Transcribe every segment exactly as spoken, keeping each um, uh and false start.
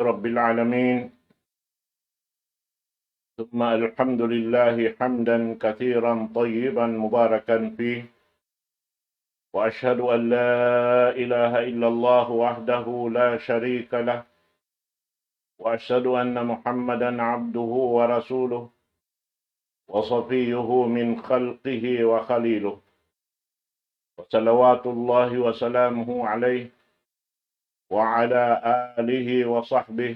رب العالمين، ثم الحمد لله حمدا كثيرا طيبا مباركا فيه، وأشهد أن لا إله إلا الله وحده لا شريك له، وأشهد أن محمدا عبده ورسوله، وصفيه من خلقه وخليله، وصلوات الله وسلامه عليه وعلى آله وصحبه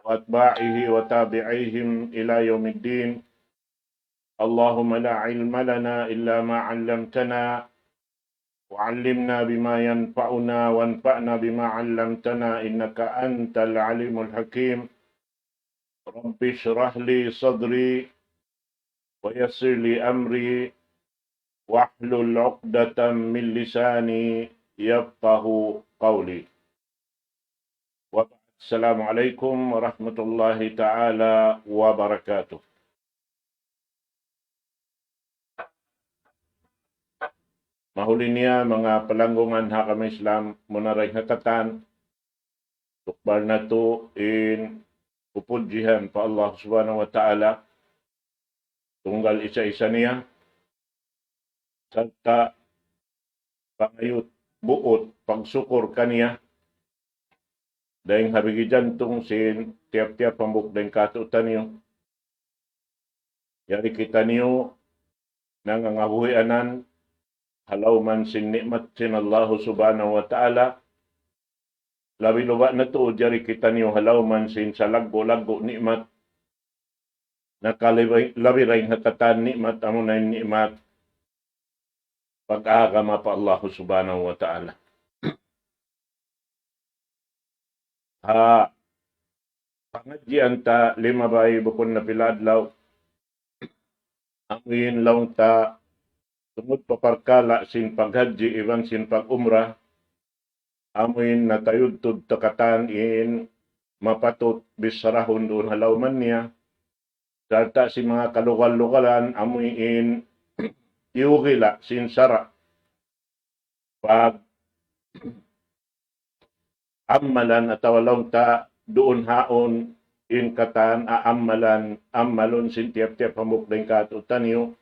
وأتباعه وتابعيهم إلى يوم الدين. اللهم لا علم لنا إلا ما علمتنا، وعلمنا بما ينفعنا، وانفعنا بما علمتنا، إنك أنت العليم الحكيم. رب اشرح لي صدري، ويسر لي أمري، واحلل عقدة من لساني يفقه قولي. وبعد، السلام عليكم ورحمة الله تعالى وبركاته. Mahuli niya, manga palanggungan ha agama Islam, muna dayn ha katan, tukbal natu' in pupudjihan pa Allah Subhanahu wa Ta'ala, tunggal isa-isa niya, sarta' pangayut buut pagsukur kaniya, dayng ha bigi jantung sin tiyap-tiyap hambuuk dayng kātu'niyu. Yari kitaniyu nangangabuhianan ha lawm sin ni'mat sin Allahu Subhanahu wa Ta'ala. Labi-labi na tuud yari kitaniyu ha lawm sin salaggu'-laggu' ni'mat. Nakalabi-labi dayn ha katan ni'mat, amuna in ni'mat pag-agama pa Allahu Subhanahu wa Ta'ala. Ha pangadjian ta limabay bukun na pila adlaw, amuin laung ta tungud pa parkala' sin paghajji iban sin pag-umrah, amuin natayudtud ta katan in mapatut bissarahun duun ha lawm niya, sarta' sin manga kalugal-lugalan amuin iyugila' sin sara' pag-ammalan atawa laung ta duun haun in katan aammalan, ammalun sin tiyap-tiyap hambuuk dayng kātu'niyu,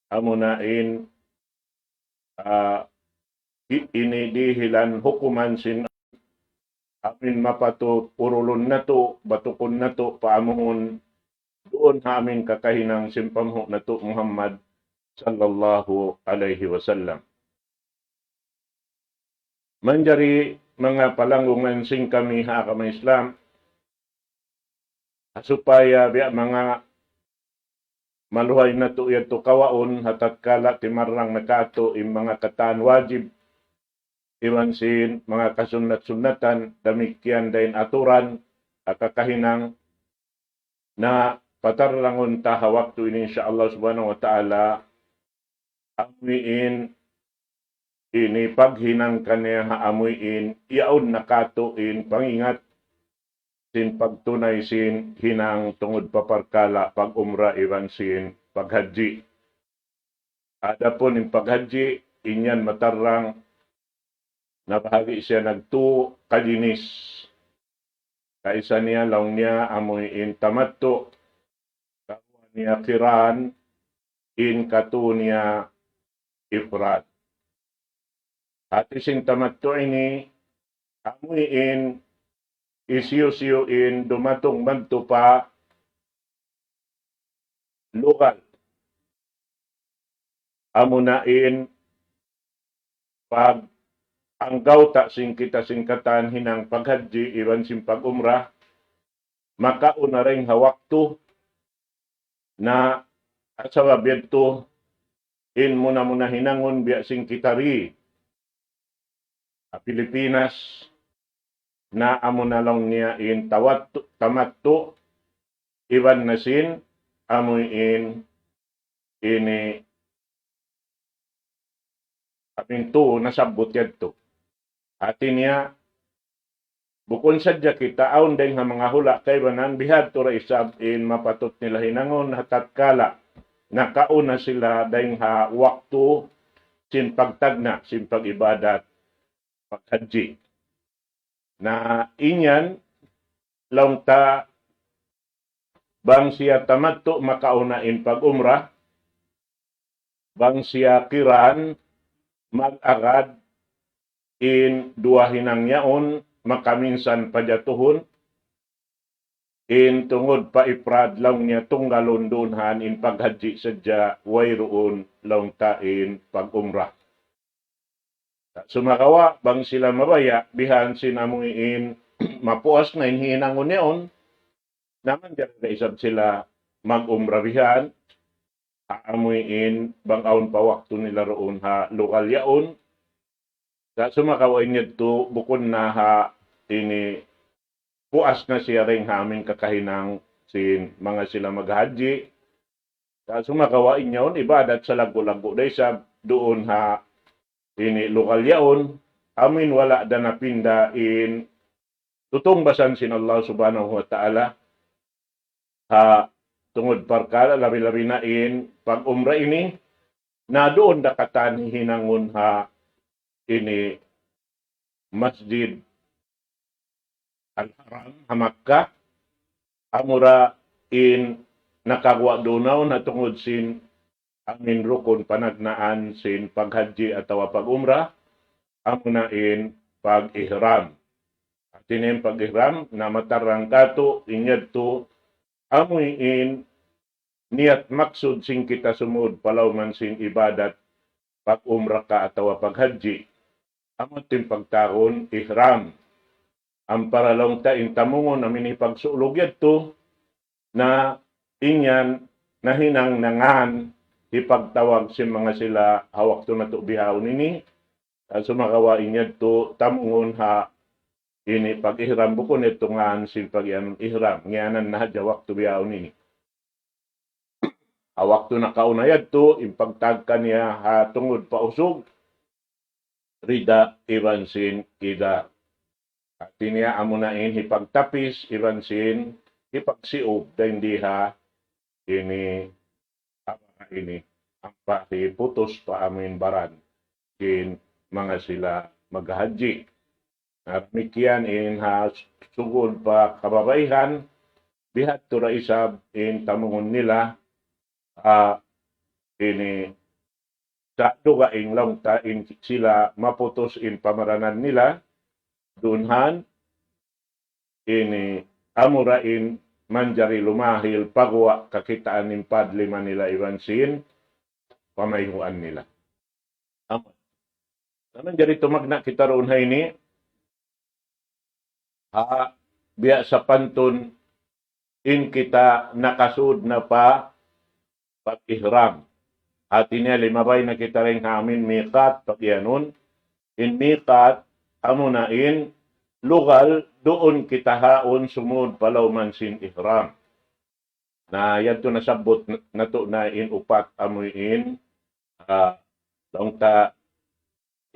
amuna in, ah, i-, ini dihilan hukuman sin amuin mapatut urulun natu', batukun natu', paamuhun duun ha amuin kakahinang sin panghu' natu' Muhammad sallallahu alayhi wasallam. Manjari manga palanggungan sin kami ha agama Islam, ha supaya biya' manga maluhay natu' yadtu kawaun ha tatkala timarrang na kātu' in manga katan wajib iban sin manga kasunnat-sunnatan, damikkiyan da in aturan ha kakahinang na patarrangun ta ha waktu ini, insya Allah Subhanahu wa Ta'ala, amuin ini paghinang kaniya ha amuin yaun na kātu' in pangingat sin pagtunay sin hinang tungud pa parkala' pag-umrah iban sin paghajji. Adapun in paghajji, in yan matarrang nabahagi' siya nag tū kajinis. Kaisa niya laung niya amuin tamattu', karuwa niya kiran, in katū niya ifrad. Hāti sin tamattu' ini, amuin hisiyu-siyu in dumatung madtu pa lugal. Amuna in pag-anggawta' sin kita sin katan hinang paghajji iban sin pag-umrah, makauna dayn ha waktu na, sabab yadtu in muna-muna hinangun biya' sin kita di ha Pilipinas, na amuna laung niya in tawattu-, tamattu' iban na sin amuin ini amuin tū nasabbut yadtu. Hāti niya, bukun sadja kita, awn dayng ha manga hula' kaibanan, bihadtu da isab in mapatut nila hinangun ha tatkala nakauna sila dayng ha waktu sin pagtagna', sin pag-ibadat, paghajji. Na in yan, laung ta, bang siya tamattu' makauna in pag-umrah, bang siya kiran mag-agad in duwa hinang yaun makaminsan pajatuhun, in tungud pa ifrad laung niya tunggalun duun ha in paghajji sadja wayruun laung ta in pag-umrah. Sumagawa' bang sila mabaya' bihan sin amuin mapuas na in hinangun yaun, na manjari da isab sila mag-umrah bihan, ha amuin bang awn pa waktu nila duun ha lugal yaun. Sa' sumagawa' in yadtu bukun na ha ini puas na siya dayn ha amuin kakahinang sin manga sila maghajji. Sa' sumagawa' in yaun ibadat salaggu'-laggu' da isab duun ha ini lugal yaun, amuin wala' da napinda in tutungbasan sin Allah Subhanahu wa Ta'ala ha tungud parkala' labi-labi na in pag-umrah ini, na duun da katan hinangun ha ini Masjid Al-Haram ha Makkah, amura in nakaguwa' duun yaun ha tungud sin amuin rukun panagnaan sin paghajji atawa pag-umrah, amuna in pag-ihram. Hati niya in pag-ihram, na matarang katu', in yadtu, amuin niyat maksud sin kita sumud palawman sin ibadat pag-umrah ka atawa paghajji. Amu in pagtawagun ihram. Ampa laung ta in tamungun amuin hipagsulug yadtu, na in yan nahinang na ngan hipagtawag sin manga sila ha waktu natu' bihaun ini, sumagawa' in yadtu tamungun ha ini pag-ihram bukun yadtu ngan sin pag-iyanun ihram, ngiyanan na hadja waktu bihaun ini. Ha waktu nakauna yadtu, in pagtawag kaniya ha tungud pa usug, rida iban sin kida. Hati niya amuna in hipagtapis iban sin hipagsiub dayn di ha ini apa ini ampa hiputus pa amuin baran sin manga sila maghajji. Na damikkiyan in ha sugud pa kababaihan, bihadtu da isab in tamungun nila, ah, ini sa' dugaing laung ta in sila maputus in pamaranan nila, duun han, ini amura in manjari lumahil paguwa' kakitaan in padlima nila iban sin pamayhuan nila. Amu. Na manjari tumagna' kita duun ha ini, ha, biya' sapantun in kita nakasud na pa pag-ihram. Hati niya limabay na kita dayn ha amuin miqat, pag-iyanun. In miqat, amuna in lugal duun kita haun sumud palawman sin ihram. Na yadtu nasabbut natu' na in upat amuin, ah, laung ta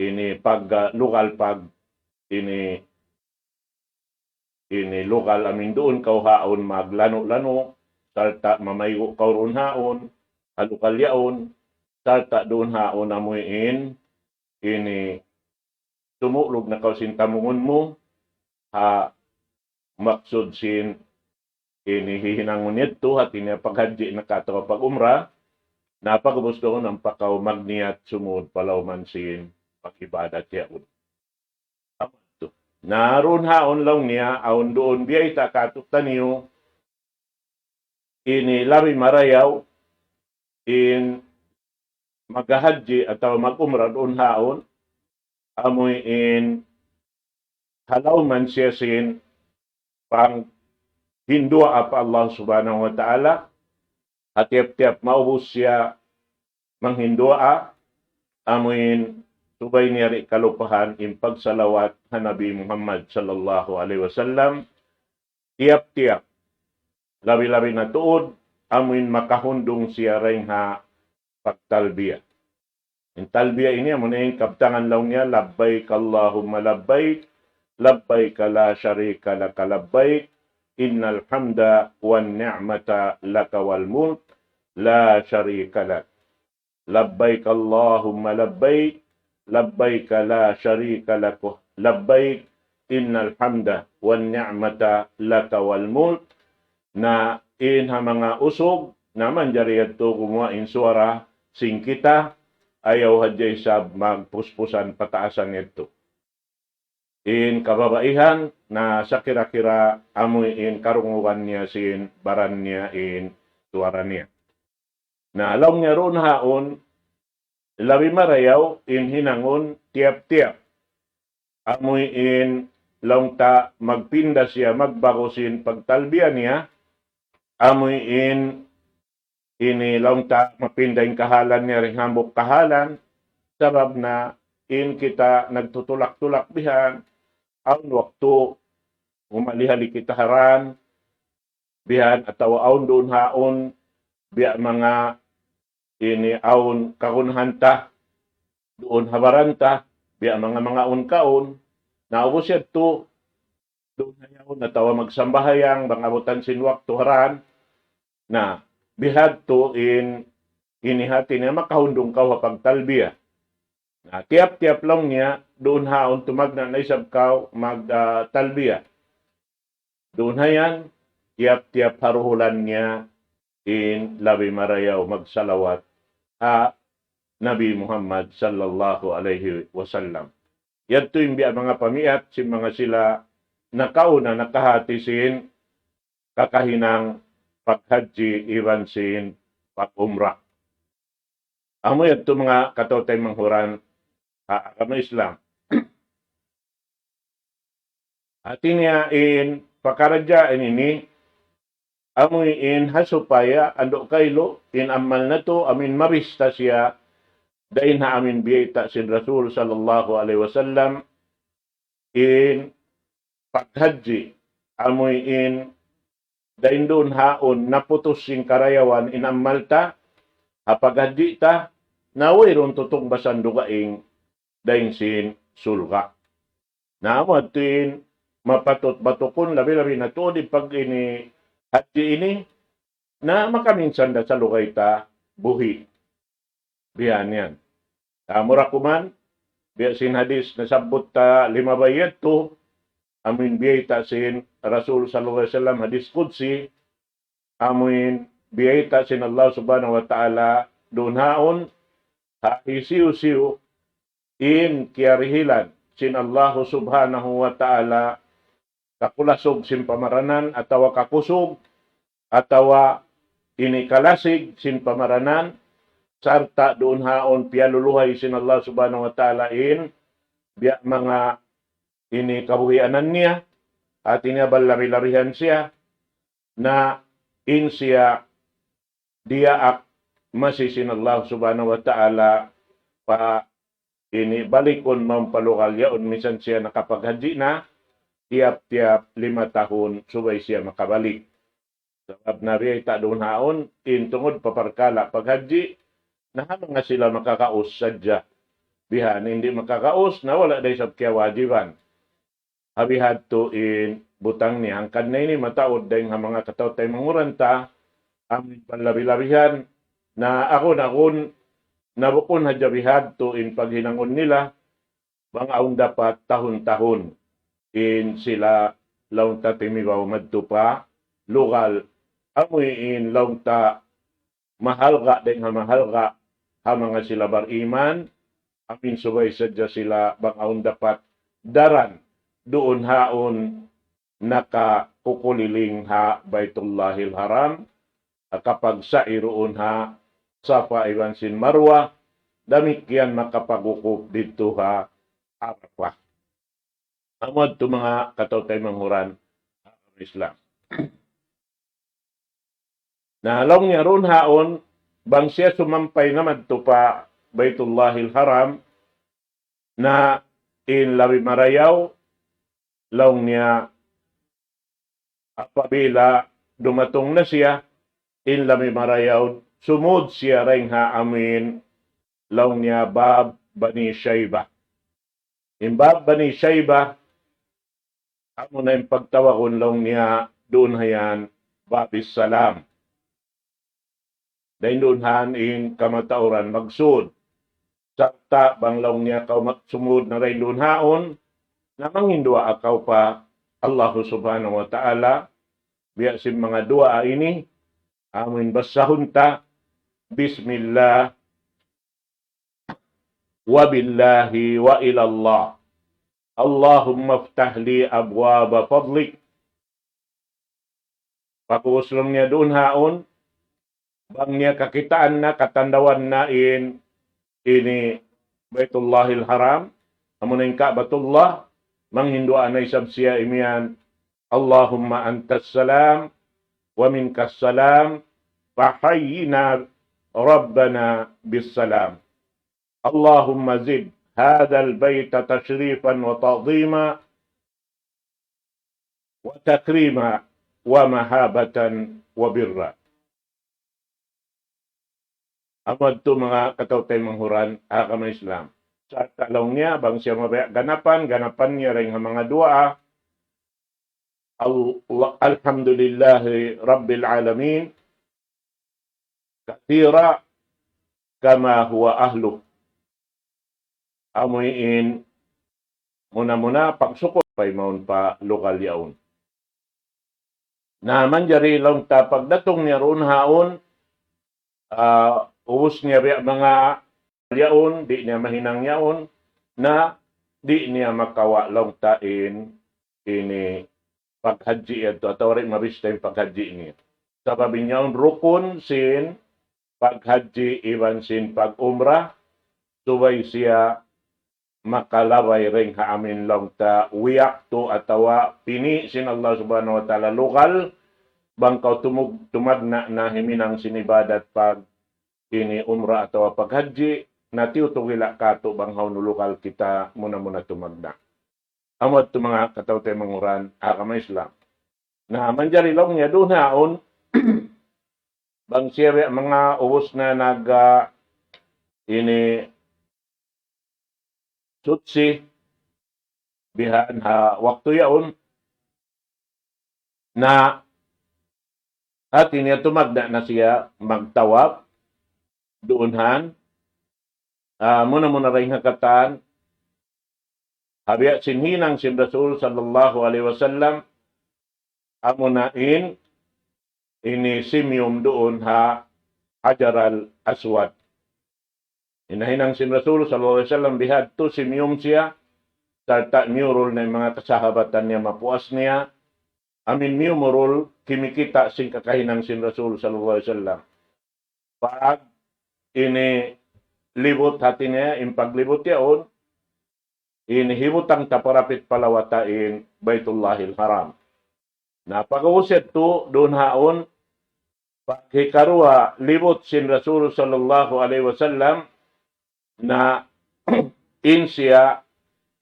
ini pag, ah, lugal pag ini, ini lugal amuin duun kaw haun maglanu'-lanu', sarta' mamaygu' kaw duun haun, ha lugal yaun, sarta' duun haun amuin ini sumulug na kaw sin tamungun mu, ha maksud sin ini hihinangun yadtu, hati niya paghajji na ka atawa pag-umrah, na pag'ubus duun ampa kaw magniyat sumud palawman sin pag-ibadat yaun. Amu yadtu. Na duun haun laung niya, awn duun biyayta' katu'taniyu, ini labi marayaw, in maghahajji atawa mag-umrah duun haun, amuin halawman siya sin panghinduwaa pa Allah Subhanahu wa Ta'ala, ha tiyap-tiyap maubus siya manghinduwaa, amuin subay niya di' kalupahan in pagsalawat ha Nabi Muhammad sallallahu alayhi wasallam, tiyap-tiyap, labi-labi na tuud, amuin makahundung siya dayn ha pagtalbiya. In talbiya ini, amuna in kabtangan laung niya, لبيك اللهم لبيك، لبيك لا شريك لك لبيك، إن الحمد والنعمة لك والملك، لا شريك لك. لبيك اللهم لبيك، لبيك لا شريك لك لبيك، إن الحمد والنعمة لك والملك. Na in ha manga usug, na manjari yadtu gumuwa' in suwara sin kita, ayaw hadja isab magpuspusan pataasan yadtu. In kababaihan, na sakira-kira amuin karungugan niya sin baran niya in suwara niya. Na laung niya duun haun, labi marayaw in hinangun tiyap-tiyap. Amuin laung ta magpinda siya, magbagu sin pagtalbiya niya. Amuin ini laung ta mapinda in kahalan niya dayn hambuuk kahalan. Sabab na in kita nagtutulak-tulak bihan, awn waktu humali-hali kita ha dan, bihan atawa awn duun haun, biya' manga ini awn kagunahan ta, duun ha baran ta, biya' manga mangaun-kaun, na ubus yadtu, duun ha yaun atawa magsambahayang, bang abutan sin waktu ha dan, na bihadtu in ini hati niya makahundung kaw ha pagtalbiya. Na tiyap-tiyap laung niya, duun haun tumagna' na isab kaw mag, ah, talbiya. Duun ha yan, tiyap-tiyap ha duhulan niya in labi marayaw magsalawat ha Nabi Muhammad sallallahu alayhi wasallam. Yadtu in biya' manga pamiyat sin manga sila nakauna nakahati sin kakahinang paghajji iban sin pag-umrah. Amu yadtu manga kataw-taymanghuran ha agama Islam. Hati niya in pakaradjaan ini, amu in ha supaya andu' kailu in amal natu' amin mabista siya dayn ha amin biyayta' sin Rasul sallallahu alayhi wasallam, in paghajji, amu in dayn duun haun naputus sin karayawan in amal ta, ha paghajji ta, na wayruun tutungbasan dugaing dayn sin surga'. Na amu yadtu in mapatut batukun labi-labi na tuud in pag ini hajji ini, na makaminsan da salugay ta buhi'. Biya' yan. Amura kuman, biya' sin hadis nasabbut ta limabay yadtu, amuin biyayta' sin Rasul sallallahu alayhi wasallam, hadis qudsi, amuin biyayta' sin Allah subhanahu wa ta'ala duun haun, ha hisiyu-siyu in kiyarihilan sin Allah subhanahu wa ta'ala kakulasug sin pamaranan atawa kakusug atawa ini kalasig sin pamaranan, sarta' duun haun piyaluluhay sin Allah subhanahu wa ta'ala in biya' manga ini kabuhianan niya, hati niya balabi-labihan siya, na in siya diyaak masi sin Allah subhanahu wa ta'ala pa ini balikun mawn pa lugal yaun, minsan siya nakapaghajji na, tiyap-tiyap lima tahun subay siya makabalik. Sabab na biyayta' duun haun, in tungud pa parkala' paghajji, na ha manga sila makakaus sadja. Bihan in di' makakaus, na wala' da isab kiyawajiban. Ha bihadtu in butang niya. Hangkan na ini mataud dayn ha manga kataw-taymanghuran ta, amuin palabi-labihan, na agun-agun, na bukun hadja bihadtu in paghinangun nila, bang awn dapat tahun-tahun in sila laung ta timibaw madtu pa lugal, amuin laung ta mahalga' dayn ha mahalga' ha manga sila bariman, amuin subay sadja sila bang awn dapat daran duun haun nakakukuliling ha Baitullahil Haram, kapagsa'i duun ha Safa iban sin Marwa, damikkiyan makapagwukuf didtu ha Arafah. Amu yadtu manga kataw-taymanghuran ha agama Islam. Na laung niya duun haun, bang siya sumampay na madtu pa Baitullahil Haram, na in labi marayaw, laung niya apabila dumatung na siya, in labi marayaw, sumud siya dayn ha amuin, laung niya Bab Bani Shaybah. In Bab Bani Shaybah, amu na in pagtawagun laung niya duun ha yan Babis Salam. Dayn duun haun in kamatauran magsud. Sarta' bang laung niya kaw magsumud na dayn duun haun, Na mangin duwaa kaw pa Allah Subhanahu wa Ta'ala, biya' sin manga duwaa ini, amuin basahun ta, بسم الله وبالله وإلى الله. اللهم افتح لي أبواب فضلك. Pag-uslung niya duun haun, bang niya kakitaan na, katandawan na in, ini Baitullahil Haram, amuna in Ka'batullah, mangin duwaa na isab siya imiyan, اللهم أنت السلام ومنك السلام فحينا ربنا بالسلام. اللهم زد هذا البيت تشريفا وتعظيما وتكريما ومهابة وبرا. Amu yadtu manga kataw-taymanghuran ha agama Islam. Sa' laung niya, bang siya mabaya' ganapan, ganapan niya dayn ha manga duwaa, Al-, الحمد لله رب العالمين كثيرا كما هو أهله. Amuin muna-muna pagsukul paymaun pa lugal yaun. Na manjari laung ta pagdatung niya duun haun, ah, ubus niya biya' manga yaun, di' niya mahinang yaun, na di' niya makawa' laung ta in ini paghajji yadtu atawa di' mabista in paghajji niya. Sabab in yaun rukun sin paghajji iban sin pag-umrah, subay siya makalabay dayn ha amin laung ta wiyaktu atawa pini' sin Allah Subhanahu wa Ta'ala lugal, bang kaw tumug-, tumagna' na himinang sin ibadat pag ini umrah atawa paghajji, na tiyutugila' katu' bang hawnu lugal kita muna-muna tumagna'. Amu yadtu manga kataw-taymanghuran ha agama Islam. Na manjari laung niya duun haun, bang siya biya' manga ubus na nag, ah, ini suchi, bihan ha waktu yaun, na hati niya tumagna' na siya magtawaf, duun han, ah, muna-muna dayn ha katan, ha biya' sin hinang sin Rasul sallallahu alayhi wasallam, amuna in ini simiyum duun ha Hajar al-Aswad. In hinang sin Rasul sallallahu alayhi wasallam bihadtu simiyum siya, sarta' miyurul na in manga kasahabatan niya mapuas niya, amin miyumurul kimikita' sin kakahinang sin Rasul sallallahu alayhi wasallam. Pag ini libut hati niya, in paglibut yaun, ini hibutang ta parapit pa lawa ta in Baitullahil Haram. Na pag-ubus yadtu, duun haun, pag hikaruwa libut sin Rasul sallallahu alayhi wasallam, na in siya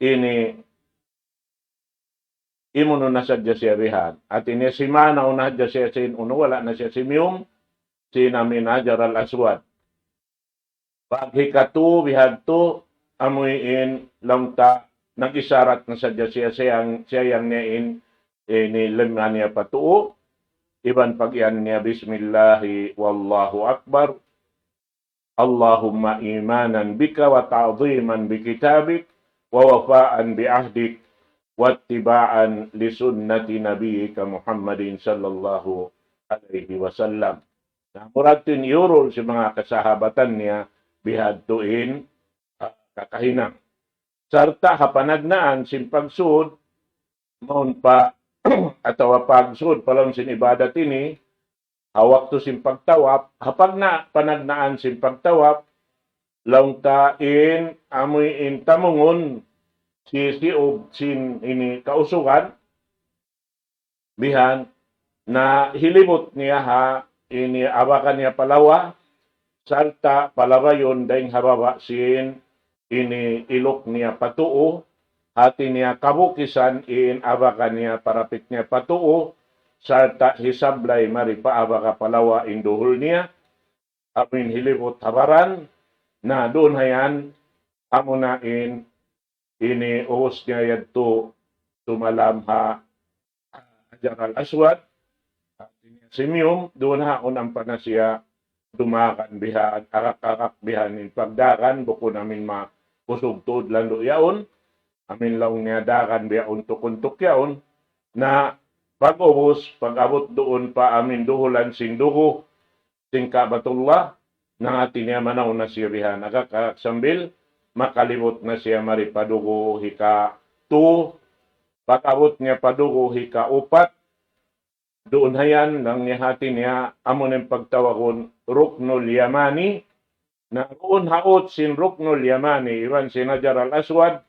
ini imunu na sadja siya bihan. Hati niya simana unu na sadja siya sin unu, wala' na siya simiyum sin amin Hajar al-Aswad. Pag hikatu bihadtu, amuin laung ta nag-isarat na sadja siya, siya yang, siya yang niya in, ini limma niya pa tuu, iban pag-iyan niya, بسم الله والله أكبر. اللهم إيمانا بك وتعظيما بكتابك ووفاء بعهدك واتباعا لسنة نبيك محمد صلى الله عليه وسلم. Na murad tu in iyurul sin manga kasahabatan niya bihadtu in, ah, kakahinang. Sarta' ha panagnaan sin pagsud, mawn pa, atawa pagsud pa lawm sin ibadat ini, ha waktu sin pagtawaf, ha pagna-, panagnaan sin pagtawaf, laung ta in amuin tamungun sin siyub sin ini kausugan, bihan, na hilibut niya ha ini abaga niya pa lawa, sarta' palabayun dayn ha baba' sin ini iluk niya pa tuu, hati niya kabukisan in abaga niya parapit niya pa tuu, sarta' hisablay mari pa abaga pa lawa in duhul niya, amuin hilibut ha baran, na duun hayan, amuna in ini ubus niya yadtu sumalam ha Hajar al-Aswad, simiyum, duun haun ampa na siya dumagan bihan, arak-arak bihan in pagdagan, bukun amin makusug tuud landu' yaun. amin laung niya dagan biya' untuk-untuk yaun, na pag-ubus, pag-abut duun pa amin duhulan sin dugu, sin Ka'batullah, na hati niya manaw na siya bihan. Agak-agak sambil makalibut na siya mari pa dugu hika tu, pag-abut niya pa dugu hika upat, duun hayan, laung niya hati niya, amu na in pagtawagun Ruknul Yamani, na duun ha ut sin Ruknul Yamani, iban sin Hajar al-Aswad,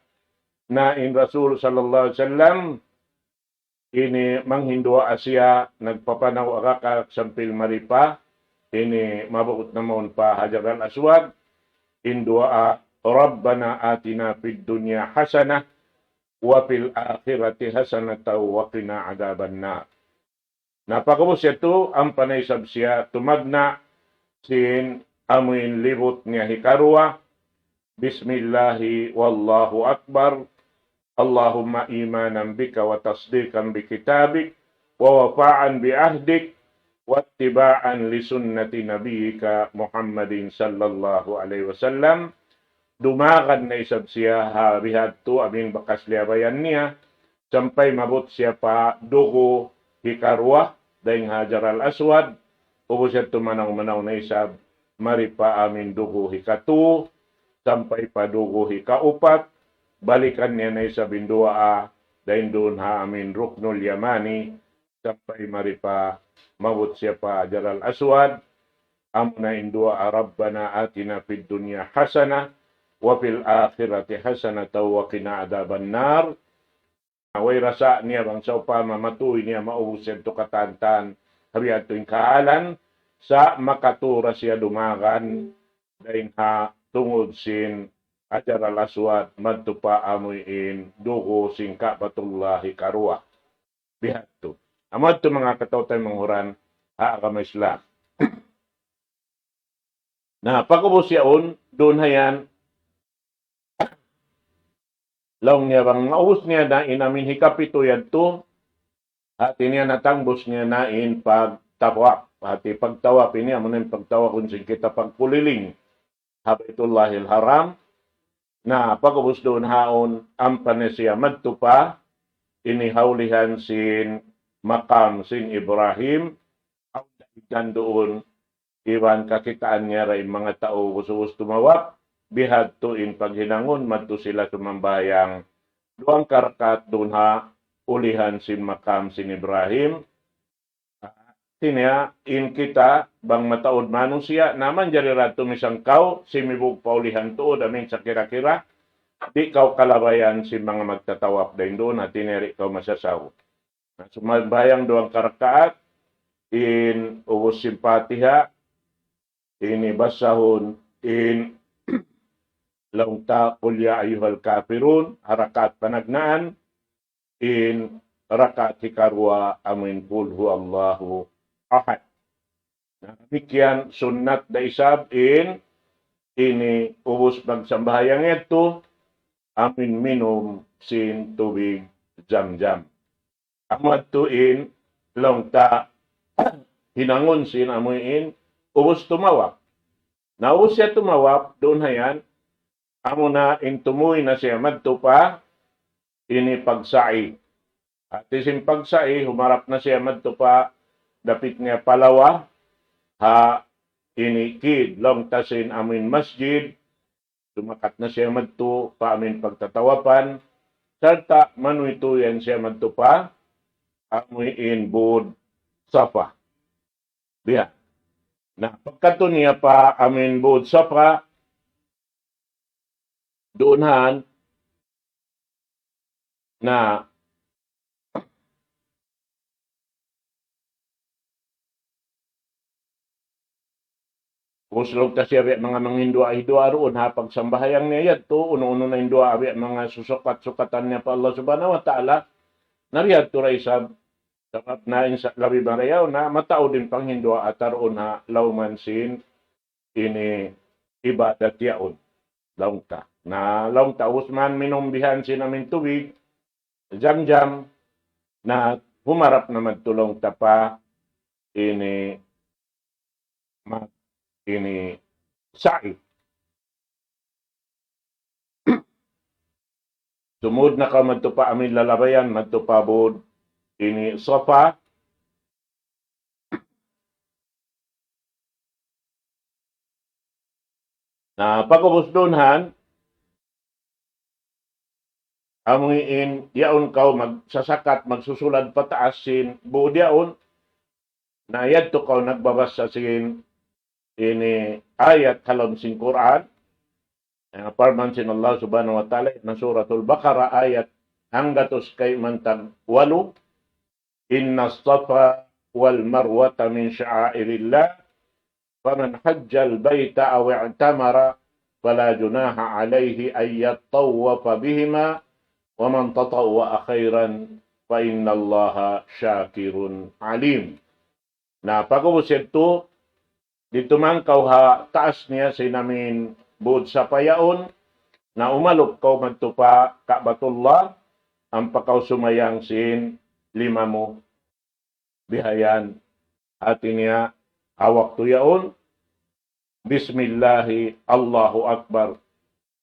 na in Rasul sallallahu alayhi wasallam, ini manghinduwaa siya, nagpapanaw agak-agak sampay mari pa, ini maabut na mawn pa Hajar al-Aswad, in duwaa, ربنا آتنا في الدنيا حسنة وفي الآخرة حسنة وقنا عذاب النار. Na pag'ubus yadtu, ampa na isab siya tumagna' sin amuin libut niya hikaruwa, بسم الله والله أكبر، اللهم إيمانا بك وتصديقا بكتابك ووفاء بعهدك واتباعا لسنة نبيك محمد صلى الله عليه وسلم. Dumagan na isab siya ha bihadtu amin bakas liyabayan niya, sampay maabut siya pa dugu hikaruwa, dayn Hajar al-Aswad, ubus yadtu manaw-manaw na isab, mari pa amin dugu hikatu, sampay pa dugu hikaupat, balikan niya na isab in duwaa, dayn duun ha amin Ruknul Yamani, sampay mari pa maabut siya pa Hajar al-Aswad, amuna in duwaa, ربنا آتنا في الدنيا حسنة وفي الآخرة حسنة وقنا عذاب النار. Way rasa niya bang sawpama matuy niya maubus yadtu katan-katan, ha bihadtu in kahalan, sa' makatu ra siya dumagan, dayn ha tungud sin Hajar al-Aswad, madtu pa amuin dugu sin Ka'batullah hikaruwa. Bihadtu. Amu yadtu manga kataw-taymanghuran ha agama Islam. Na, pag'ubus yaun, duun hayan, laung niya bang maubus niya na in amin hikapitu yadtu, hati niya natangbus niya na in pagtawaf. Hati pagtawaf ini, amu na in pagtawagun sin kita pagkuliling ha Baytullahil Haram. Na, pag'ubus duun haun, ampa na siya madtu pa, ini ha ulihan sin makam sin Ibrahim, awn daigdan duun, iban kakitaan niya ra in manga tau ubus-ubus tumawaf, bihadtu in paghinangun, madtu sila sumambahayang duwang karakaat duun ha ulihan sin makam sin Ibrahim. Hati niya, in kita, bang mataud manusiya', na manjari ra tumisangkaw, simibug pa ulihan tuud, amin sa kira-kira, di' kaw kalabayan sin manga magtatawaf dayn duun, hati niya di' kaw masasaw. Na, sumambahayang duwang karakaat, in ubus sin Fatiha, ini basahun, in laung ta, قل يا أيها الكافرون, ha rakaat panagnaan, in rakaat hikaruwa amuin قل هو الله أحد. Na, damikkiyan sunnat da isab in ini ubus magsambahayang yadtu, amuin minum sin tubig Zamzam. Amu yadtu in laung ta hinangun sin amuin ubus tumawaf. Na, ubus siya tumawaf, duun hayan, amuna in tumuy na siya madtu pa ini pagsa'i. Hati sin pagsa'i, humarap na siya madtu pa dapit niya pa lawa, ha ini kid, laung ta sin amuin masjid, sumakat na siya madtu pa amuin pagtatawapan, sarta' manuytuyan siya madtu pa amuin bud Safa. Biya'. Na, pagkadtu niya pa amuin bud Safa, duun han, na, ubus laung ta siya biya' manga manghinduwaa-hinduwaa duun ha pagsambahayang niya yadtu, unu-unu na in duwaa biya' manga susukat-sukatan niya pa Allah Subhanahu wa Ta'ala, na biya' yadtu ra isab, sabab na in sa-, labi marayaw na mataud in panghinduwaa ta duun ha lawm sin ini ibadat yaun. Laung ta. Na, laung ta, ubus man minum bihan sin amuin tubig Zamzam, na humarap na madtu laung ta pa ini ma-, ini sa'i. Sumud na kaw madtu pa amuin lalabayan, madtu pa bud ini Safa. Na pag'ubus duun han, amuin yaun kaw magsasakat, magsusulad pataas sin bud yaun, na yadtu kaw nagbabasa sin ini ayat ha lawm sin Qur'an, na parman sin Allah Subhanahu wa Ta'ala, na Suratul Baqarah ayat hanggatus kayman tag walu, إن الصفا والمروة من شعائر الله فمن حج البيت أو اعتمر فلا جناح عليه أن يطوف بهما ومن تطوع خيرا فإن الله شاكر عليم. Na pag'ubus yadtu, didtu man kaw ha taas niya sin amuin bud Safa yaun, na umalup kaw madtu pa Ka'batullah, ampa kaw sumayang sin lima mu bihayan. Hati niya, ha waktu yaun, Bismillahi, Allahu Akbar.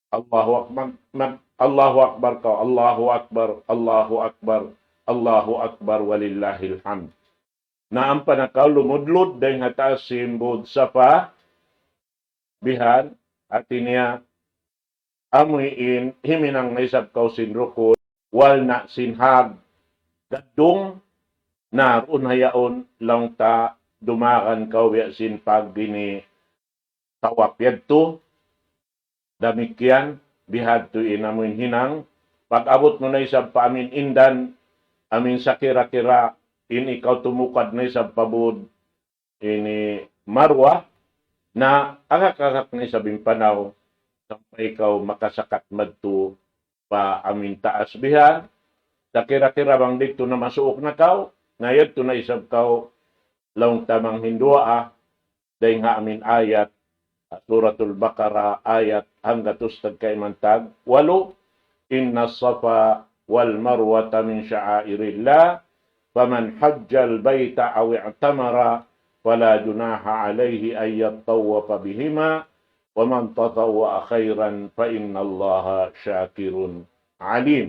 Allahu Akbar, mag-, Allahu Akbar kaw, Allahu Akbar, Allahu Akbar, Allahu Akbar, walillahil hamd. Na ampa na kaw lumudlud dayn ha taas sin bud Safa, bihan, hati niya, amuin himinang na isab kaw sin rukun, wal na sin hag gaddung, na duun ha yaun laung ta dumagan kaw biya' sin pag ini tawaf yadtu, damikkiyan, bihadtu in amuin hinang, pag-abut mu na isab pa amuin indan, amuin sakira-kira, in ikaw tumukad na isab pa bud, ini Marwa, na agak-agak na isab in panaw, sampay kaw makasakat madtu pa amuin taas bihan, sakira-kira bang didtu na masuuk na kaw, na yadtu na isab kaw laung ta manghinduwaa, dayn ha amuin ayat, Suratul Baqarah, ayat hanggatus tag kayman tag walu, إن الصفا والمروة من شعائر الله فمن حج البيت أو اعتمر فلا جناح عليه أن يطوف بهما ومن تطوع خيرا فإن الله شاكر عليم.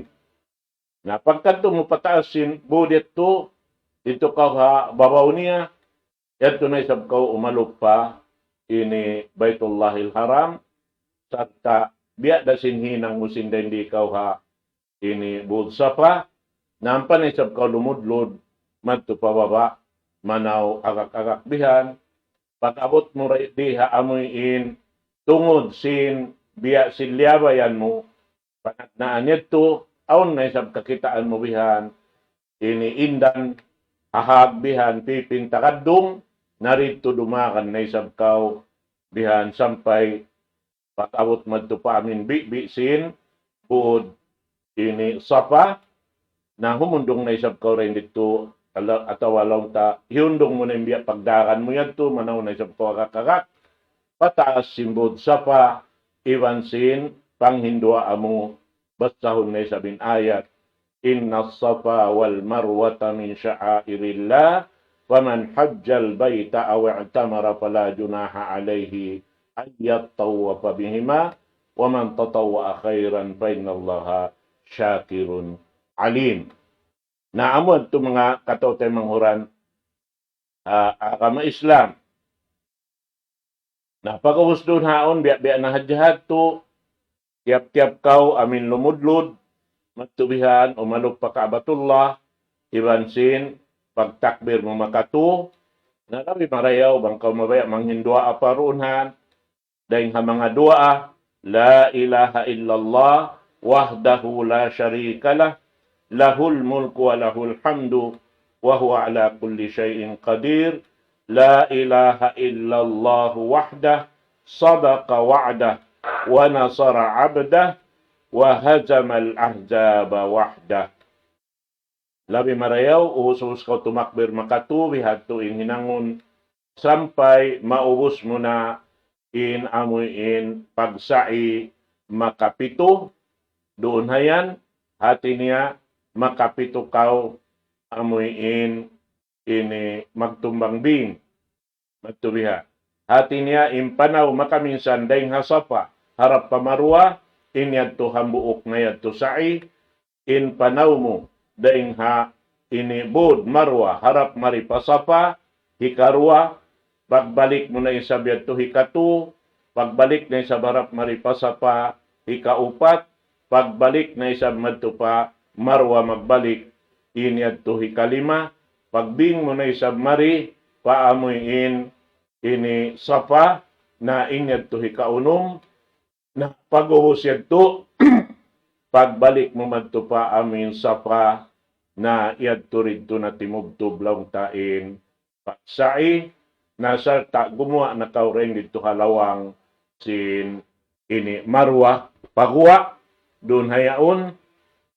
Na pagkadtu mu pataas sin bud yadtu, didtu kaw ha babaw niya, yadtu na isab kaw umalup pa ini Baitullahil Haram, sarta' biya' da sin hinang mu sin dayn di kaw ha ini bud Safa, na ampa na isab kaw lumudlud madtu pa baba', manaw agak-agak bihan, pag-abut mu ra di ha amuin tungud sin biya' sin liyabayan mu, panagnaan yadtu, awn na isab kakitaan mu bihan, ini indan, ha hag bihan, pipin ta gaddung, na didtu dumagan na isab kaw bihan sampay pag-abut madtu pa amuin bibi' sin bud ini Safa, na humundung na isab kaw dayn didtu, ala-, atawa laung ta, hiyundung mu na in biya' pagdagan mu yadtu, manaw na isab kaw agak-agak pataas sin bud Safa, iban sin panghinduwaa mu, basahun na isab in ayat, إن الصفا والمروة من شعائر الله فمن حج البيت أو اعتمر فلا جناح عليه أن يطوف بهما ومن تطوع خيرا فإن الله شاكر عليم. Na amu yadtu manga kataymanghuran, ah, agama Islam. Na pag'ubus duun haun, biya'-biya' na hadja yadtu, tiyap-tiyap kaw amuin lumudlud madtu bihan, umalup pa Ka'batullah, iban sin pagtakbir mu makatu, na labi marayaw bang kaw mabaya' manghinduwaa pa duun han, dayn ha manga duwaa, لا إله إلا الله وحده لا شريك له، له الملك وله الحمد وهو على كل شيء قدير، لا إله إلا الله وحده صدق وعده ونصر عبده وهزم الأحزاب وحده. Labi marayaw, ubus-ubus kaw tumakbir makatu, bihadtu in hinangun, sampay maubus mu na in amuin pagsa'i makapitu, duun hayan, hati niya makapitu kaw amuin ini magtumbang bing. Madtu biha. Hati niya in panaw makaminsan dayn ha Safa harap pa Marwa, in yadtu hambuuk na yadtu sa'i, in panaw mu dayn ha ini bud Marwa harap mari pa Safa, hikaruwa, pagbalik mu na isab yadtu hikatu, pagbalik na isab harap mari pa Safa, hikaupat, pagbalik na isab madtu pa Marwa magbalik, in yadtu hikalima, pagbing mu na isab mari pa amuin ini Safa, na in yadtu hikaunum, na pag'ubus yadtu, pagbalik mu madtu pa amuin Safa, na yadtu didtu na timubtub laung ta in pagsa'i, na sarta' gumuwa' na kaw dayn didtu ha lawang sin ini Marwa, paguwa' duun ha yaun,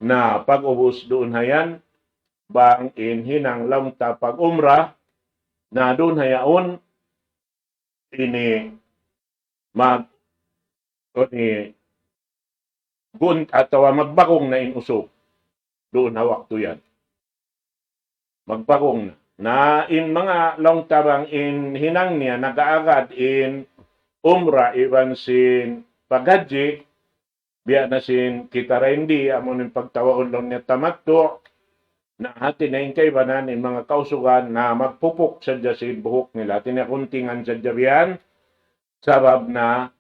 na pag'ubus duun ha yan, bang in hinang laung ta pag-umrah, na duun ha yaun, ini mag, ini gun-, atawa magbagong na in usug duun ha waktu yan. Magbagong na. Na in manga laung ta bang in hinang niya nag-aagad in umrah iban sin paghajji, biya' na sin kita dayn di, amu in pagtawagun laung niya tamattu', na hati niya in kaibanan in manga kausugan na magpupuk sadja sin buhuk nila. Hati niya guntingan sadja biya' yan, sabab na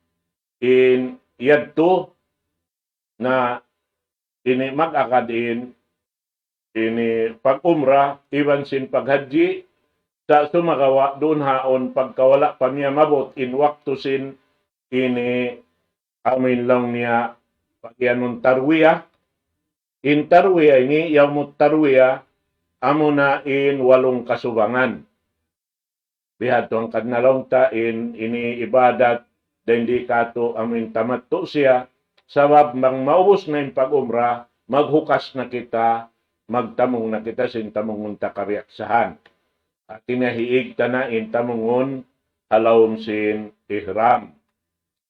in yadtu na ini mag-agad in ini pag-umrah, iban sin paghajji, sa' sumagawa' duun ha yaun pagka wala' pa miyamabut in waktu sin ini amuin laung niya pagiyanun tarwiyah. In tarwiyah ini, yawmut tarwiyah, amuna in walung kasubangan. Bihadtu hangkan na laung ta in ini ibadat, dayn di katu' amuin tamattu' siya, sabab bang maubus na in pag-umrah, maghukas na kita, magtamung na kita sin tamungun ta kabiyaksahan. Hati niya hiig ta na in tamungun ha lawm sin ihram.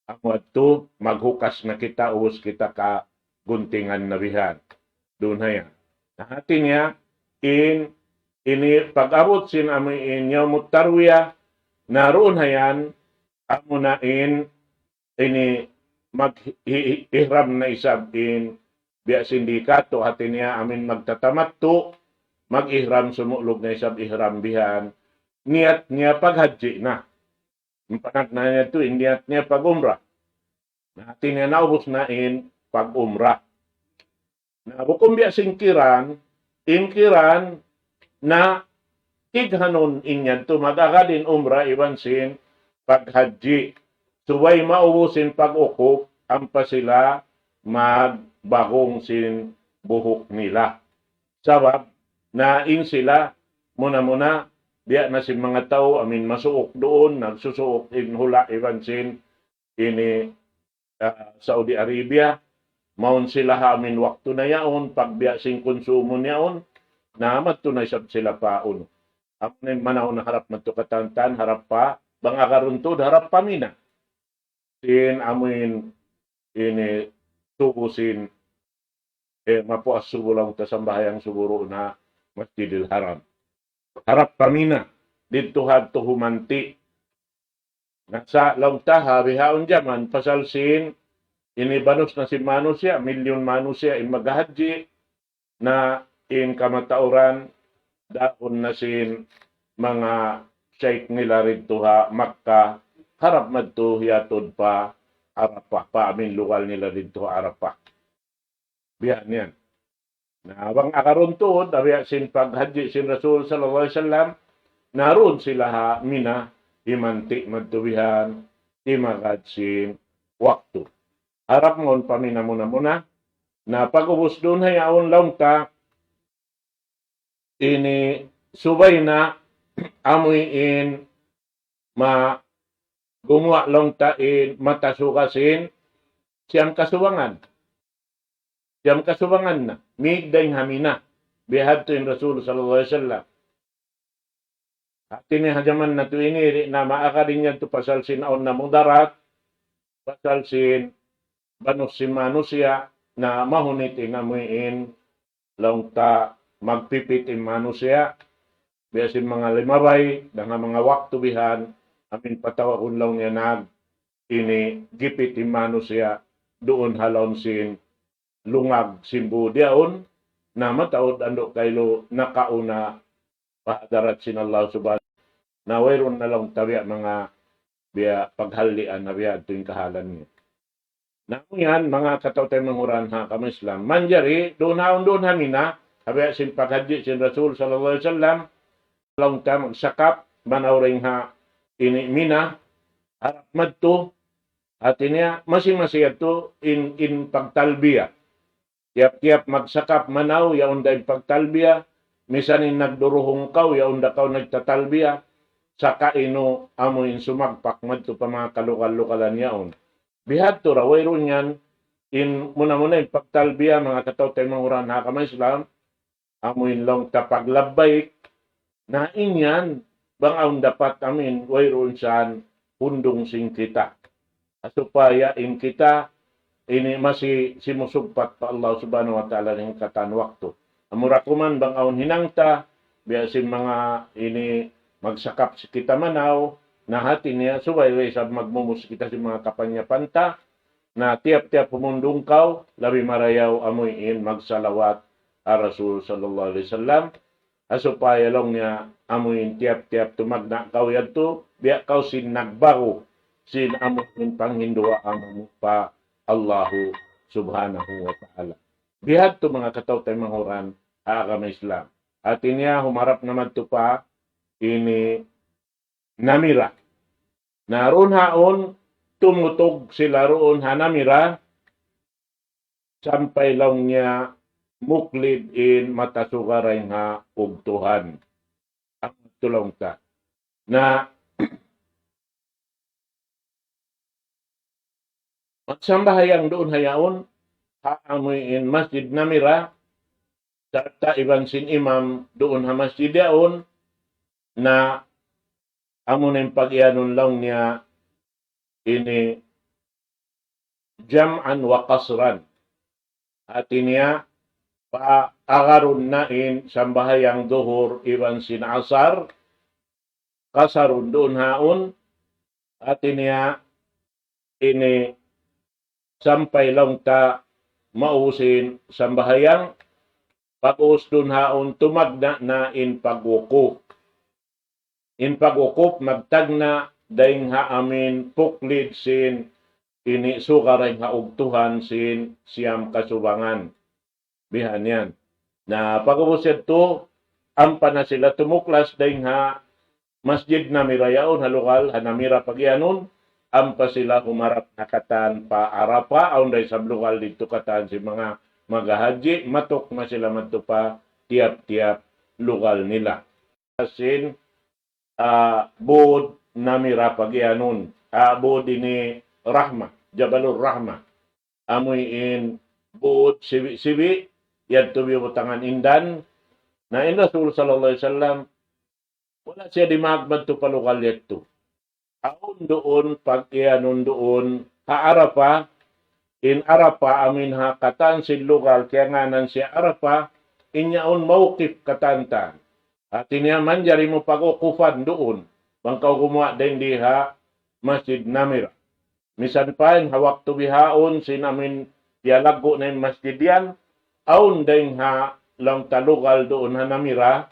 Amu yadtu, maghukas na kita, ubus kita kaguntingan na bihan. Duun ha yan. Na hati niya, in, ini pag-abut sin amuin yawmut tarwiyah, na duun ha yan, amuna in, ini mag-, hi-, hi-, ihram na isab in, biya' sin di katu', hati niya amuin magtatamattu', mag-ihram sumulug na isab ihram bihan, niyat niya paghajji na. In panagnaan niya tu, in niyat niya pag-umrah. Na hati niya naubus na in pag-umrah. Na bukun biya' sin kiran, in kiran na tighanun in yadtu mag-agad in umrah iban sin paghajji. Subay maubus in pag-ukup, ampa sila magbagong sin buhuk nila. Sabab, na in sila, muna-muna, biya' na sin manga tau, amuin masuuk duun, nagsusuuk in hula' iban sin ini, ah, Saudi Arabia, mawn sila ha amuin waktu na yaun, pagbiya' sin konsumo yaun, na madtu na isab sila pa unu. Amuin manaw na harap madtu katantan, harap pa, bang agarun tuud, harap pa Mina. Sin amuin ini subu sin, eh, mapuas subu laung ta sambahayang subu duun ha Masjidil Haram. Harap pa Mina, didtu hadtu humanti'. Na sa' laung ta ha bihaun jaman, pasal sin, ini banus na sin manusiya', milyun manusiya' in maghahajji, na in kamatauran, daun na sin manga sheikh nila didtu ha Makkah, harap madtu hiyatud pa Arafah, pa amuin lugal nila didtu ha Arafah. Biya' yan. Na bang agarun tuud, biya' sin paghajji sin Rasul sallallahu alayhi wasallam, na duun sila ha Mina, himanti' madtu bihan, timagad sin waktu. Harap mawn pa Mina muna-muna, na pag'ubus duun ha yaun laung ta, ini subay na amuin ma-, gumuwa' laung ta in mata suga sin siyam kasubangan. Siyam kasubangan na. Mīg dayn ha Mina. Bihadtu in Rasul sallallahu alayhi wasallam. Hati niya ha jaman natu' ini, di' na maagad in yadtu pasal sin awn na mudarat, pasal sin banus sin manusiya', na mahunit in amuin laung ta magpipit in manusiya', biya' sin manga limabay, dayn ha manga waktu bihan, amuin patawagun laung niya nag, ini gipit in manusiya', duun ha lawm sin lungag sin būd yaun, na mataud andu' kailu nakauna pa hadarat sin Allah Subhanahu. Na wayruun na laung ta biya' manga biya' paghallian na biya' adtu in kahalan niya. Na amu yan, manga kataw-taymanghuran ha agama Islam. Manjari, duun haun duun ha Mina, ha biya' sin paghajji sin Rasul sallallahu alayhi wasallam, laung ta magsakap, manaw dayn ha ini Mina, harap madtu, hati niya, masi-masi yadtu in, in pagtalbiya. Tiyap-tiyap magsakap manaw, yaun da in pagtalbiya, misan in nagduruhung kaw, yaun da kaw nagtatalbiya, saka inu amu in sumagpak madtu pa manga kalugal-lugalan yaun. Bihadtu ra, wayruun yan, in muna-muna in pagtalbiya, manga kataw-taymanghuran ha agama Islam, amu in laung ta paglabbaik, na in yan, bang awn dapat amu in, wayruun san hundung sin kita. Supaya in kita, ini masi simusugpat pa Allah Subhanahu wa Ta'ala dayn ha katan waktu. Amura kuman bang awn hinang ta, biya' sin manga ini magsakap sin kita manaw, na hati niya, subay da isab magmumus kita sin manga kapanyapan ta, na tiyap-tiyap humundung kaw, labi marayaw amu in magsalawat ha Rasul sallallahu alayhi wasallam, ha supaya laung niya amu in tiyap-tiyap tumagna' kaw yadtu, biya' kaw sin nagbaru, sin amu in panghinduwaa mu pa Allahu Subhanahu wa Ta'ala. Bihadtu manga kataw-taymanghuran ha agama Islam. Hati niya humarap na madtu pa ini Namira. Na duun haun, tumutug sila duun ha Namira, sampay laung niya muklid in mata suga dayn ha ugtuhan. Amu yadtu laung ta. Na magsambahayang duun ha yaun, ha amu in Masjid Namira, sarta' iban sin imam duun ha masjid yaun, na amu na in pag-iyanun laung niya ini jam'an wa qasran. Hati niya, paagarun na in sambahayang duhur iban sin asar, kasarun duun haun, hati niya ini sampay laung ta maubus in sambahayang, pag-ubus duun haun tumagna' na in pagwukuf. In pagwukuf magtagna' dayn ha amu in puklid sin ini suga dayn ha ugtuhan sin siyam kasubangan. Bihan yan. Na pag-ubus yadtu, ampa na sila tumuklas dayn ha Masjid Namira yaun ha lugal, ha Namira pag-iyanun, ampa sila humarap na katan pa Arapa, awn da isab lugal didtu katan sin manga maghahajji, matukma sila madtu pa tiyap-tiyap lugal nila. Sin, ah, būd Namira pag-iyanun, ah, būd ini Rahma, Jabalur Rahma. Amu in būd sibi'-sibi', yadtu biyutangan indan. Na in Rasul sallallahu alayhi wasallam, wala' siya dimagmad tu pa lugal yadtu. Awn duun, pag-iyanun duun, ha Arapa, in Arapa, amu in ha katan sin lugal, kiyangānan siya Arapa, in yaun mawqif katan ta. Hati niya manjari mu pag-ukufan duun, bang kaw gumuwa' dayn di ha Masjid Namira. Misan pa in ha waktu bihaun sin amu in piyalaggu' na in masjid yan, awn dayn ha laung ta lugal duun ha Namira,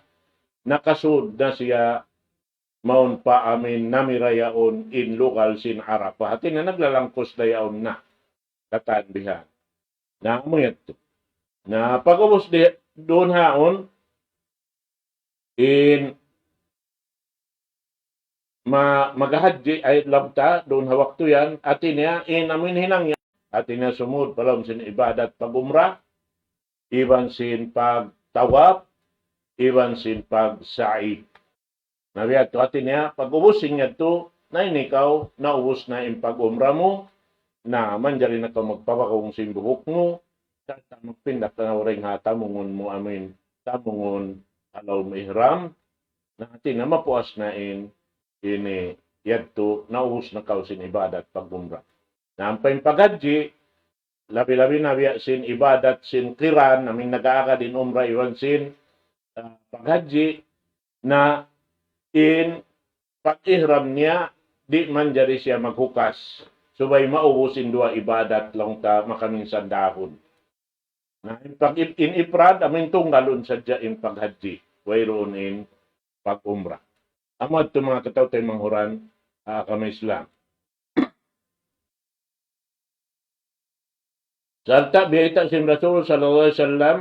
nakasud na siya mawn pa amu in Namira yaun in lugal sin Arapa. Hati niya naglalangkus da yaun na. Katan bihan. Na amu yadtu. Na pag-ubus di, duun haun, in ma-, maghahajji ay laung ta, duun ha waktu yan, hati niya, in amu in hinang yan, hati niya sumud pa lawm sin ibadat pag-umrah, iban sin pagtawaf, iban sin pag-sa'i. Na biya' yadtu hati niya, pag-ubus sin yadtu, na in ikaw, naubus na in pag-umrah mu, na manjari na kaw magpabagong sin buhuk mu, sarta' magpinda kaw dayn ha tamungun mu amu in tamungun ha lawm ihram, na hati niya mapuas na in ini yadtu, naubus na kaw sin ibadat pag-umrah. Na ampa in paghajji, labi-labi na biya' sin ibadat sin qiran, amu in nag-aagad in umrah iban sin, ah, paghajji, na in pag-ihram niya, di' manjari siya maghukas. Subay maubus in duwa ibadat laung ta makaminsan dahun. Na in pag-, in ifrad, amu in tunggalun sadja in paghajji. Wayruun in pag-umrah. Amu yadtu manga kataw-taymanghuran, ah, agama Islam. Sarta' biyayta' sin Rasul sallallahu alayhi wasallam,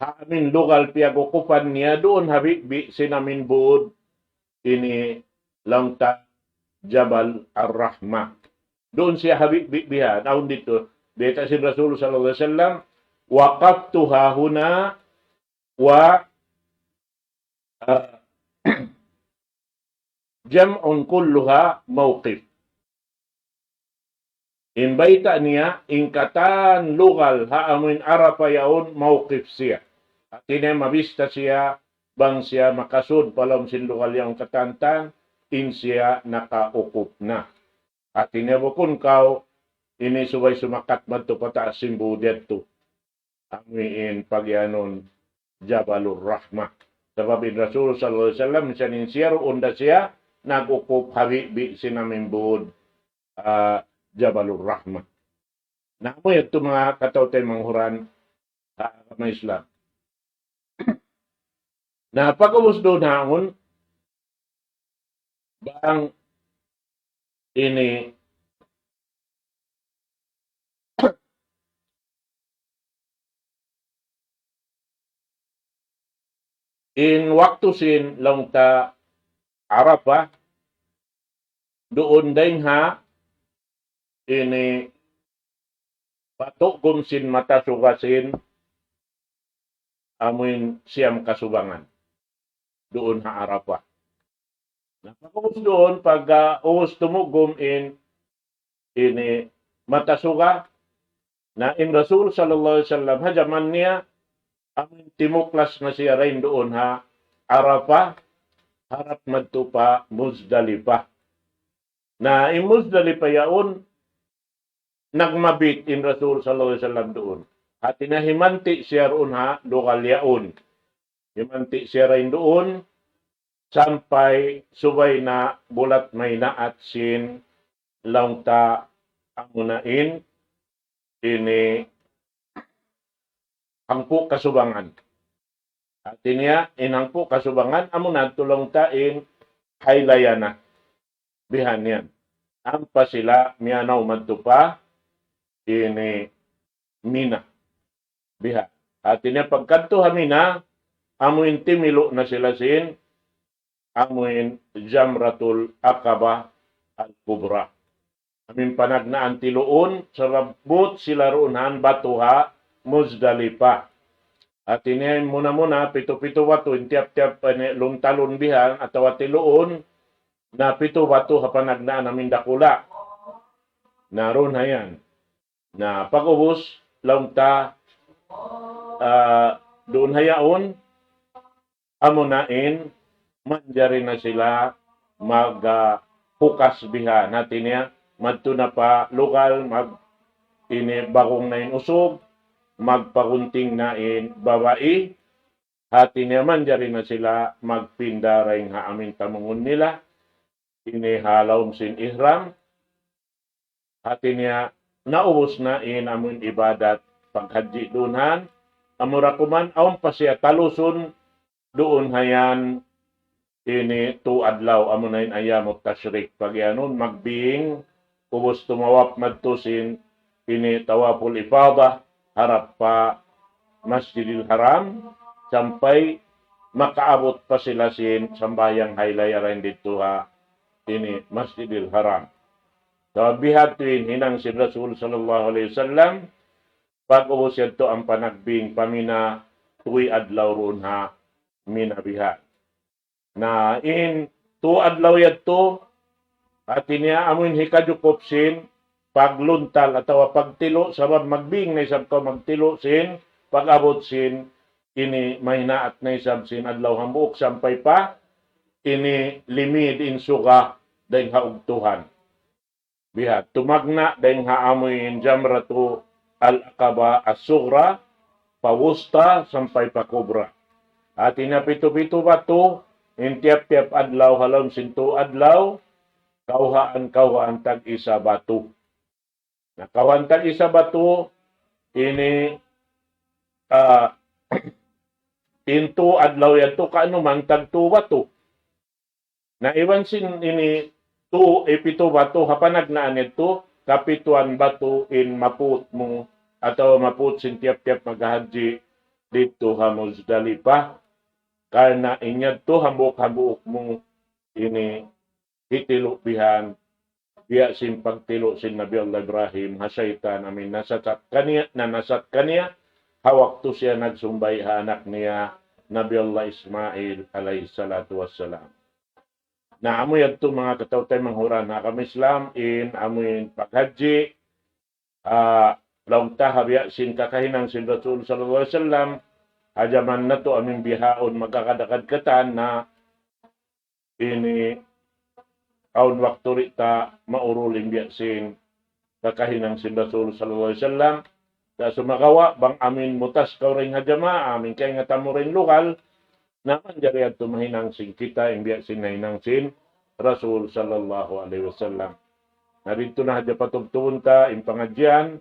ha amu in lugal piyagukupan niya duun ha bibi' sin amu in būd ini laung ta Jabal Ar-Rahmah. Duun siya ha bibi' biha, awn didtu. Biyayta' sin Rasul sallallahu alayhi wasallam, وقفت هاهنا و، ah, جمع كلها موقف. In bayta' niya, in katan lugal ha amu in Arafah yaun mawqif siya. Hati niya mabista siya, bang siya makasud pa lawm sin lugal yaun katantan, in siya nakawukuf na. Hati niya bukun kaw ini subay sumakat madtu pataas sin būd yadtu. Amu in pagiyanun Jabalur Rahmah. Sabab in Rasul sallallahu alayhi wasallam, misan in siya duun da siya, nagwukuf ha bibi' sin amu in būd, ah, Jabalur Rahmah. Na amu yadtu manga kataw-taymanghuran ha agama Islam. Na pag'ubus duun haun, bang ini in waktu sin laung ta Arafah, duun dayng ha ini patugum sin mata suga sin amu in siyam kasubangan. Duun ha Arafah. Na pag'ubus duun, pag, ah, ubus tumugum in ini mata suga, na in Rasul sallallahu alayhi wasallam ha jaman niya, amu in timuklas na siya dayn duun ha Arafah, harap madtu pa Muzdalifah. Na in Muzdalifah yaun, nagmabit in Rasul sallallahu alayhi wasallam duun. Hati niya himanti' siya duun ha lugal yaun. Himanti' siya dayn duun, sampay subay na bulat maynaat sin laung ta amuna in ini hangpu' kasubangan. Hati niya, in hangpu' kasubangan, amuna yadtu laung ta in haylaya na. Bihan yan. Ampa sila miyanaw madtu pa ini Mina. Biha. Hati niya pagkadtu ha Mina, amu in timilu' na sila sin, amu in Jamratul Aqaba Al-Kubra. Amu in panagnaan tiluun, sabab but sila duun ha batu ha Muzdalifah. Hati niya in muna-muna, pitu-pitu batu, in tiyap-tiyap, ini, luntalun bihan, atawa tiluun, na pitu batu ha panagnaan amu in dakula'. Na duun ha yan. Na pag'ubus, laung ta, ah, duun ha yaun, amuna in manjari na sila mag, ah, hukas biha. Hati niya, madtu na pa lugal, mag, ini bagong na in usug, magpagunting na in babai, hati niya manjari na sila magpinda dayn ha amu in tamungun nila, ini ha lawm sin ihram, hati niya naubus na in amu in ibadat paghajji duun han, amura kuman awn pa siya talusun duun ha yan ini tu adlaw, amuna in ayyamut tashrik. Pagiyanun, magbing, ubus tumawaf madtu sin ini tawaful ifadah, harap pa Masjidil Haram, sampay makaabut pa sila sin sambahayang haylaya dayn didtu ha ini Masjidil Haram. Sabab biha' tuud in hinang sin Rasul sallallahu alayhi wasallam, pag'ubus yadtu ampa nagbing pa Mina, tū adlaw duun ha Mina biha'. Na in tū adlaw yadtu, hati niya amu in hikajukup sin pagluntal atawa pagtilu', sabab magbing na isab kaw magtilu' sin pag-abut sin ini mahinaat na isab sin adlaw hambuuk sampay pa ini limid in suga dayn ha ugtuhan. Biha', tumagna' dayn ha amu in Jamratu Al-Aqaba As-Sughra, pa Wusta, sampay pa Kubra. Hati niya pitu-pitu batu, in tiyap-tiyap adlaw, ha lawm sin tū adlaw, kawhaan-kawhaan tag-isa batu. Na kawhaan tag-isa batu, ini, ah, in tū adlaw yadtu kanuman tagtū batu. Na iban sin ini tū, eh, pitu batu ha panagnaan yadtu, kapituan batu in maput mu, atawa maput sin tiyap-tiyap maghahadji didtu ha Muzdalifah. Karna' in yadtu hambuuk-hambuuk mu ini hitilu' bihan, biya' sin pagtilu' sin Nabi Allah Ibrahim ha saytan amuin nasasat kaniya, nanasat kaniya, ha waktu siya nagsumbay' ha anak niya, Nabi Allah Ismail alayhi salatu wassalam. Na amu yadtu manga kataw-taymanghuran ha agama Islam, in amuin paghadji, ah, laung ta ha biya' sin kakahinang sin Rasul sallallahu alayhi wasallam, ha jaman natu' amuin bihaun magkakadakad katan na ini awn waktu di' ta maurul in biya' sin kakahinang sin Rasul sallallahu alayhi wasallam. Sa' sumagawa' bang amuin mutas kaw dayn ha jamaa, amuin kaingatan mu dayn lugal, na manjari yadtu mahinang sin kita in biya' sin nahinang sin Rasul sallallahu alayhi wasallam. Na didtu na hadja patubtubun ta in pangadjian.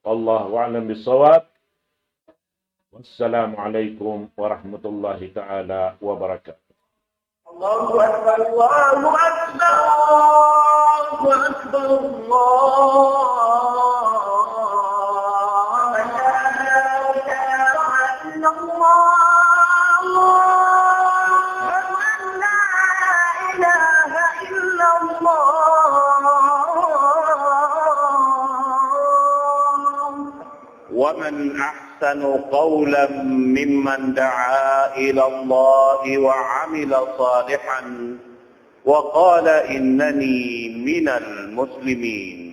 Allahu a'lam bissawab. Wassalamu alaykum warahmatullahi ta'ala wabarakatuh. الله أكبر، الله أكبر، الله أكبر، الله أكبر. لا إله إلا الله. أشهد أن لا إله إلا الله. ومن أحسن قولا ممن دعا إلى الله وعمل صالحا وقال إنني من المسلمين.